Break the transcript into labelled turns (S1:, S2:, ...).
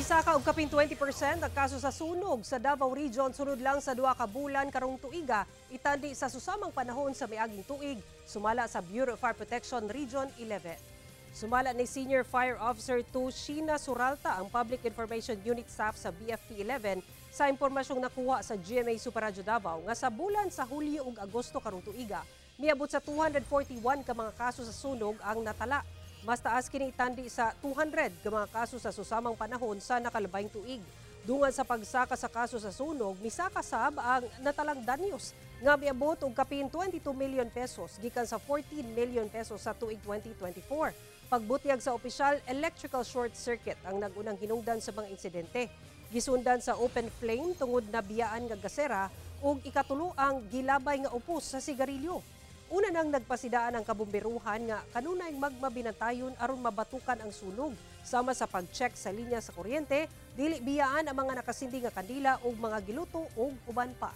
S1: Misaka og kapin 20% ang kaso sa sunog sa Davao Region sunod lang sa 2 ka bulan karong tuiga, itandi sa susamang panahon sa miaging tuig, sumala sa Bureau of Fire Protection Region 11. Sumala ni Senior Fire Officer 2 Sheena Suralta, ang Public Information Unit staff sa BFP 11, sa impormasyong nakuha sa GMA Super Radyo Davao nga sa bulan sa Hulyo ug Agosto karong tuiga, miabot sa 241 ka mga kaso sa sunog ang natala. Mas taas kini itandi sa 200 ka mga kaso sa susamang panahon sa nakalabayng tuig. Dungan sa pagsaka sa kaso sa sunog, misaka sab ang natalang danyos nga miabot og kapin 22 million pesos gikan sa 14 million pesos sa tuig 2024. Pagbutyag sa opisyal, electrical short circuit ang nagunang hinungdan sa mga insidente. Gisundan sa open flame tungod na biyaan nga gasera ug ikatulo ang gilabay nga upos sa sigarilyo. Una nang nagpasidaan ang kabumberuhan nga kanunay magmabinantayon aron mabatukan ang sunog, sama sa pag-check sa linya sa kuryente, dili biyaan ang mga nakasindi nga kandila ug mga giluto ug uban pa.